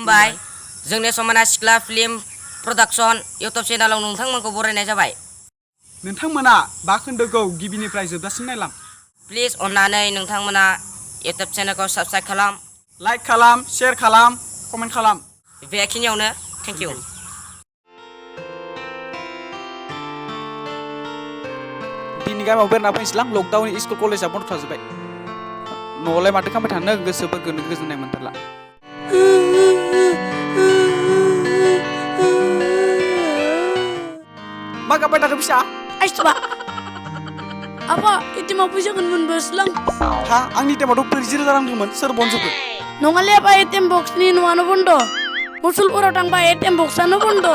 खुलुमबाय जोंनि समायना सिख्ला फिल्म प्रडाक्शन इउटुब चेनेलाव नोंथांमोनखौ बरायनाय जाबाय। नोंथांमोना बाखोन्दोखौ गिबिनिफ्राय जोबजासिम नायलां। प्लिज अन्नानै नोंथांमोना इउटुब चेनेलखौ साबस्क्राइब खालाम, लाइक खालाम, शेयार खालाम, कमेन्ट खालाम। बेखिनियावनो थेंक इउ। दिनै गामियाव बेरायना फैनोसैलां, लकडाउन स्कुल कलेजा बन्द थाजोब्बाय। न'आवलाय माथो खालामबाय थानो, गोसोफोरखौनो गोजोननाय मोनथारला। मा गाबबाय थाखो फिसा? आइसबा apa itu mau bisa kan menbeslang हा आंनि टाइमावथ' 40,000 रांदोंमोन, सोर बनजोबो? nongale apa ATM box ni nuano bondo musul pura tang ba ATM box anu bondo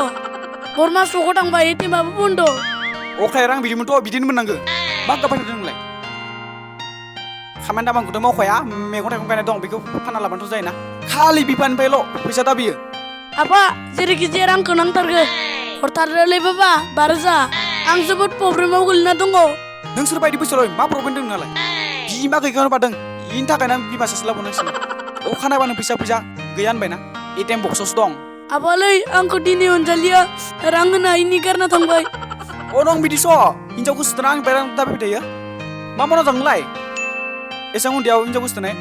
borma soko tang ba ATM abu bondo अखाय रां बिदिमोनथ' बिदिनो मोननांगो। मा गाबबाय थादों नोंलाय? खामानि दामानिखौथ' मावखाया, मैगं थाइगं गायनाय दं, बेखौ फानना लाबानोथ' जायोना। खालि बिफानिफ्रायल' फैसा दाबियो। apa jadi kijerang kenang targe hortar lebaba barza ang sebut problem mau gulna tunggu नोंसोर बायदि बैसोआव मा प्रब्लेम दं नालाय? बिमा गैखानो बादों, इनि थाखायनो आं बिमा सासे लाबोनांसिगोन। अखा नायबानो फैसा गैया होनबायना, ATM बक्सआवसो दं। apa lay angko dini onjalia rang na ini karena tangbai अ नों बिदिस' हिनजावखौ सुथाना आंनिफ्राय रां दाबिबाय थायो। मा मावना दं नोंलाय? एसेबां उन्दैयाव हिनजावखौ सुथानाय?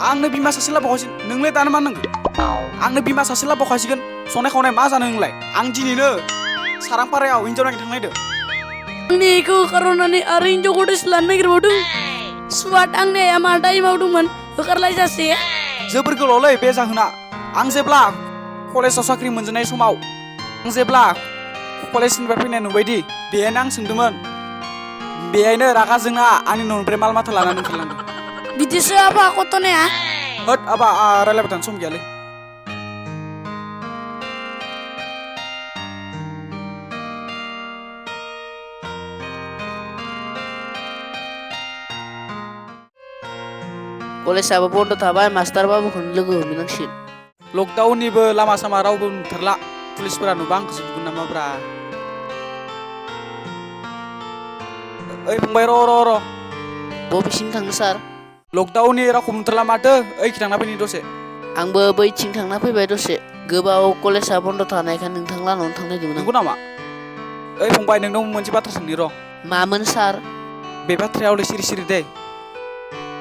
आंनो बिमा सासे लाबोखासिगोन, नोंलाय दानो मा नांगौ? आंनो बिमा सासे लाबोखासिगोन, संनाय खावनाय मा जानो नोंलाय? आं दिनैनो सारांपारायाव हिनजाव नागिरनो थांनायदो। आंनि इखौ खार'नानै आरो हिनजावखौ लानो नागिरबावदों। सुवाट आंनि मा दाय मावदोंमोन होखारलाय जासे। जोबोर गोलावलै बे जाहोना। आं जेब्ला कलेजाव साख्रि मोनजेननाय समाव, आं जेब्ला कलेजनिफ्राय फैनाय नुबायदि बेहायनो आं सोंदोंमोन, बेहायनो रागा जोंना आंनि न'निफ्राय माल माथा लानानै ओंखारलांदों। बिदिसो आबा कत'नाया होद आबा रायलायबाय थानो सम गैयालै। कलेजाबो बन्द थाबाय, मास्टारबाबुखौनो लोगो हमहैनांसिगोन। लकडाउननिबो लामा सामा रावबो नुथारला, पुलिसफोरा नुबा आंखौसो बुगोन नामाब्रा। ओइ फंबाय र' बबेसिम थांनो सार? लकडाउननि रावखौ नुथारला माथो, ओइखि थांना फैनि दसे। आंबो बैथिं थांना फैबाय दसे। गोबाव कलेजा बन्द थानायखाय नोंथां लानावनो थांनो नागिरदोंमोन नंगौ नामा? ओइ फंबाय नोंनाव मोनसे बाथ्रा सोंनि र'। मामोन सार? बे बाथ्राया हले सिरि सिरि दे।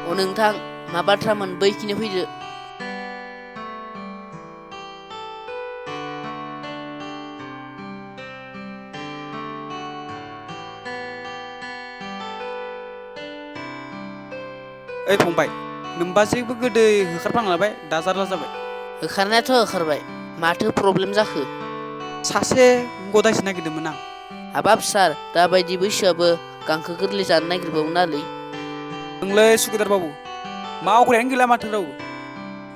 अ नोंथां, मा बाथ्रामोन बैखिनि फैदो। ओइ फंबाय, नोमबाजैबो गोदै होखारफ्लांलाबाय, दा जारला जाबाय। होखारनायाथ' होखारबाय, माथो प्रब्लेम जाखो? सासे गदायसो नागिरदोंमोन आं। हाबाब सार, दाबायदि बैसोआबो गांखो गोरलै जानो नागिरबावोनालै। नोंलै सुगिदार बाबु, मावग्रायानो गैला माथो रावबो।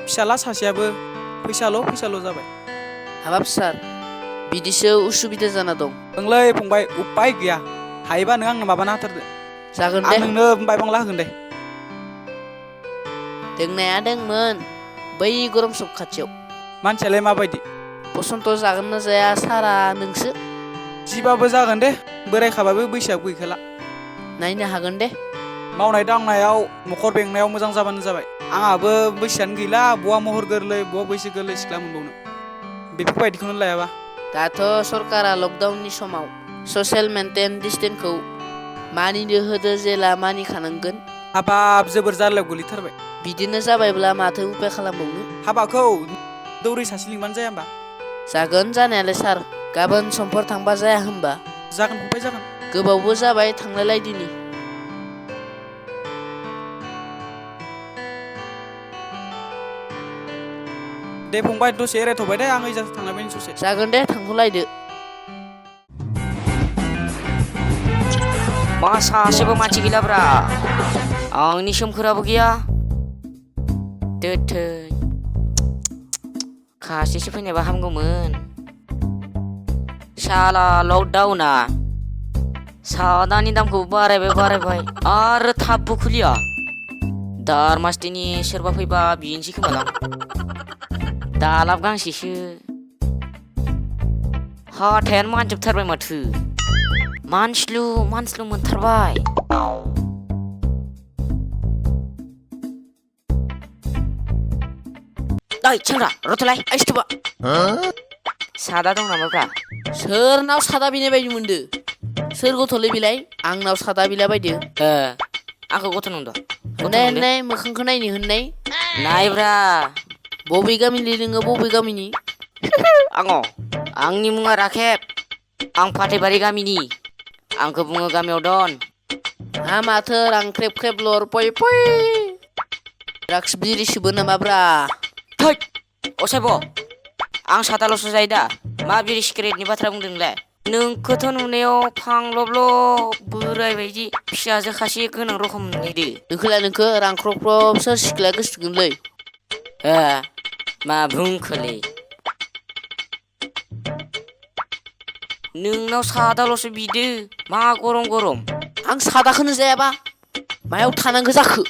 फिसाला सासेयाबो फैसाल' जाबाय। हाबाब सार, बिदिसो उसुबिदा जाना दं। नोंलै फंबाय, उपाय गैया। हायोबा नों आंनो माबाना होथारदो। जागोन आं दे। नोंनो बायबांला होगोन दे। दोंनाया दोंमोन, बै गरम सक खाथियाव। मानसियालाय माबायदि? पसन्द जागोन ना जाया सारा नोंसो। जिबाबो जागोन दे, बोरायखाबाबो बैसोआबो गैखाला। नायनो हागोन दे। मावनाय दांनायाव, न'खर बेंनायाव मोजां जाबानो जाबाय। आंहाबो बैसोआनो गैला, बहा महर गोरलै, बहा बैसो गोरलै सिख्ला मोनबावनो। बेफोरबायदिखौनो लायाबा। दाथ' सरकारा लकडाउननि समाव ससियेल मेन्टेन डिस्टेन्सखौ मानिनो होदो जेला मानिखानांगोन। हाबाब जोबोर जारलायाव गोलैथारबाय। बिदिनो जाबायब्ला माथो उपाय खालामबावनो। हाबाखौ दौरि सासे लिंबानो जाया होमबा? जागोन जानायालाय सार, गाबोन समफोर थांबा जाया होमबा? जागोन फंबाय जागोन। गोबावबो जाबाय थांलायलायदिनि। दे फंबाय दसे एरायथ'बाय दे, आं ओइजासो थांना फैनि ससे। जागोन दे, थांथ'लायदो। मा सासेबो मानसि गैलाब्रा, आंनि सोमखोराबो गैया। दोथै खासेसो फैनायबा हामगौमोन। साला लकडाउना सादानि दामखौबो बारायबाय आरो थाबबो खुलिया। दारमासथिनि सोरबा फैबा बिनोसै खोमालां। दालाब गांसेसो हाथायानो मानजोबथारबाय माथो। मानस्लु मोनथारबाय। ओइ सेंग्रा रथलाय आइस्थुबा सादा दं नामाब्रा सोरनाव सादा बिनाय बायदि मोनदो सोर गथ'लै बिलाय आंनाव सादा बिला बायदो आंखौ गथ' नंदो होननाय मोखांखौ नायनि होननाय नायब्रा बबे गामिनि नोङो बबे गामिनि आंनि मुङा राखेब आं फाथैबारि गामिनि आंखौ बुङो गामियाव दन हा माथो रां ख्रेब ख्रेब लर पय पय ड्राग्स बिरि सोबो नामाब्रा थैद असायब' आं सादाल'सो जायो दा मा बिरि सिगारेटनि बाथ्रा बुंदों नोंलाय नोंखौथ' नुनायाव फांलबल' बोराय बायदि फिसाजो खासि गोनां रखम नुनायदो नोंखो रां ख्रब ख्रब सोर सिख्लाया गोसोथोगोनलै मा बुंखोलै नोंनाव सादाल'सो बिदो मा गरम गरम आं सादाखौनो जायाबा मायाव थानांगौ जाखो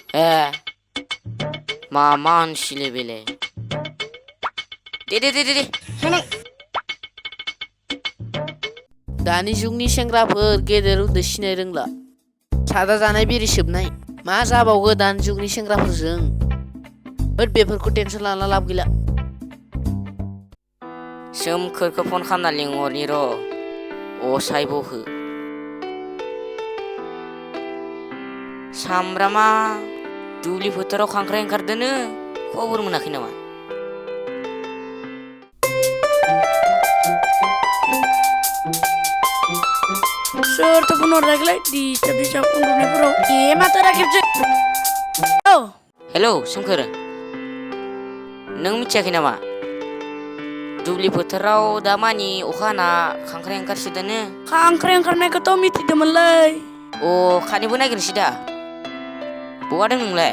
मा मानसिलै बेलाय दे दानि जुगनि सेंग्राफोर गेदेर उन्दै सिनाय रोंला सादा जानाय बिरि सोबनाय मा जाबावगो दानि जुगनि सेंग्राफोरजों बेफोरखौ टेनसन लाना लाब गैला सोमखोरखौ फन खालामना लिंहरनि र' असायब'खो सामब्रामा दुब्लि फोथाराव खांख्राइ ओंखारदोनो खबर मोनाखै नामा सोरथो फन हरलायखोलाय दिस्टार्ब उन्दुनायफोराव माथो राखेबसो औ हेलौ सोमखोर नों मिथियाखै नामा दुब्लि फोथाराव दामानि अखा हाना खांख्राइ ओंखारसोदोनो खांख्राइ ओंखारनायखौथ' मिथिदोंमोनलै खानैबो नागिरनोसै दा बहा दं नोंलाय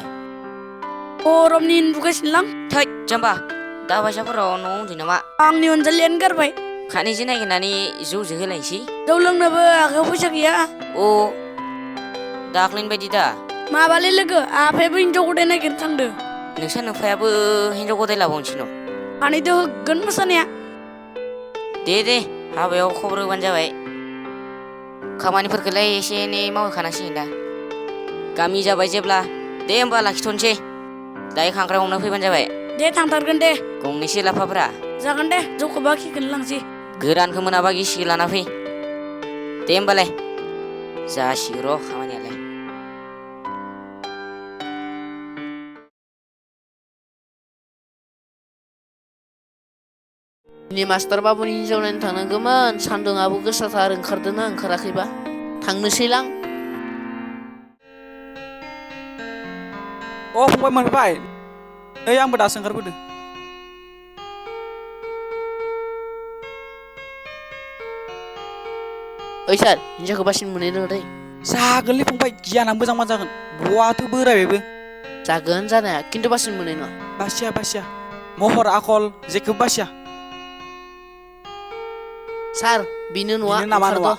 गरमनि उन्दुगासिनोलां थैद जाम्बा दा बायसाफोराव न'आव उन्दुयो नामा आंनि अनजालियानो गारबाय खानैसो नागिरनानै जौजो होलायनोसै जौ लोंनोबो आखायाव फैसा गैया दाख्लैनि बायदि दा माबालै लोगो आफायाबो हिनजाव गदाय नागिरनो थांदो नोंसा नोफायाबो हिनजाव गदाय लाबावनोसै न' सानैदो होगोन मोसानाया दे हाबायाव खबर होबानो जाबाय खामानिफोरखौलाय एसे एनै मावहैखानांसिगोन दा गामि जाबाय जेब्ला दे होमबा लाखिथ'नोसै दायो खांख्राइ हमनो फैबानो जाबाय दे थांथारगोन दे गंनैसो लाफाफ्रा जागोन दे जौखौ बाखिखौनो लांसै गोरानखौ मोनाबा गिसिखौ लाना फै दे होमबालाय जासिगोन र' खामानियालाय दिनै मास्टार बाबुनि हिनजाव नायनो थांनांगौमोन सान्दुंआबो गोसाथार ओंखारदोंना ओंखाराखैबा थांनोसैलां फंबाय मोनबाय नै आंबो दासो ओंखारबोदों ओइ सार हिनजावखौ बासिनो मोननाय दङ दै जागोनलै फंबाय गियाना मोजां जागोन बहाथो बोरायबायबो जागोन जानाया खिन्थु बासिनो मोननाय नङा बासिया महर आखल जेखौबो बासिया सार बिनो नङा बिनो नामा नङा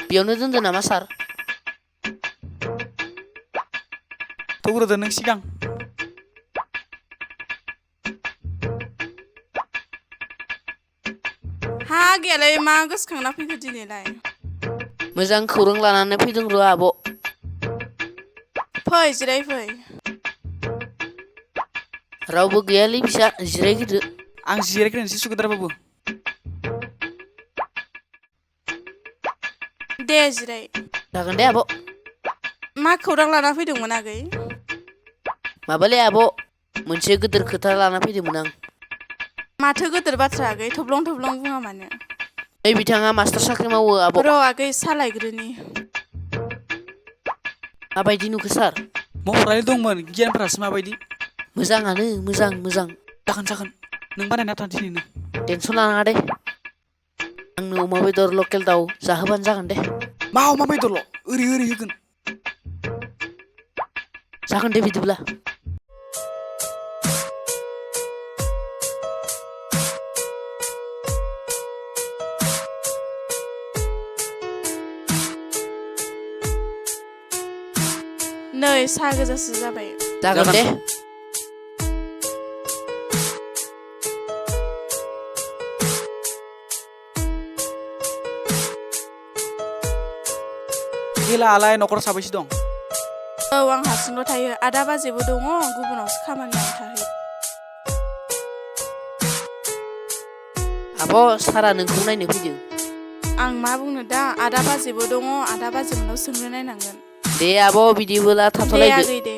बेयावनो दोनदो नामा सार थौग्रोदो नों सिगां हा गैयालाय मा गोसोखांना फैखो दिनैलाय मोजां खौरां लानानै फैदों र' आब' फै जिराय फै रावबो गैयालै फिसा जिरायग्रोदो आं जिरायग्रोनोसै सुगोद्राबाबो दे जिराय जागोन दे आब' मा खौरां लाना फैदोंमोन आगै माबालै आब' मोनसे गिदिर खोथा लाना फैदोंमोन आं माथो गोदोर बाथ्रा आगै थब्लं बुङा मानो ओइ बिथाङा मास्टार साख्रि मावो आब' र' आगै सालायग्रोनि माबायदि नुखो सार महरालाय दंमोन गियानफोरासो माबायदि मोजाङानो मोजां जागोन नों बानायना था दिनैनो टेनसन लानाङा दे आंनो अमा बेदर लकेल दाउ जाहोबानो जागोन दे मा अमा बेदरल' ओरै होगोन जागोन दे बिदिब्ला नै साहा गोजासो जाबाय जागोन दे आलाय न'खराव साबैसे दं? औ आं हारसिंल' थायो आदा बाजैबो दङ गुबुनावसो खामानि मावनो थाहैयो आब' सारा नोंखौ नायनो फैदों आं मा बुंनो दा आदा बाजैबो दङ आदा बाजैमोननाव सोंनो नायनांगोन दे आब' बिदिबोला दे थाथ'लायदो आगै दे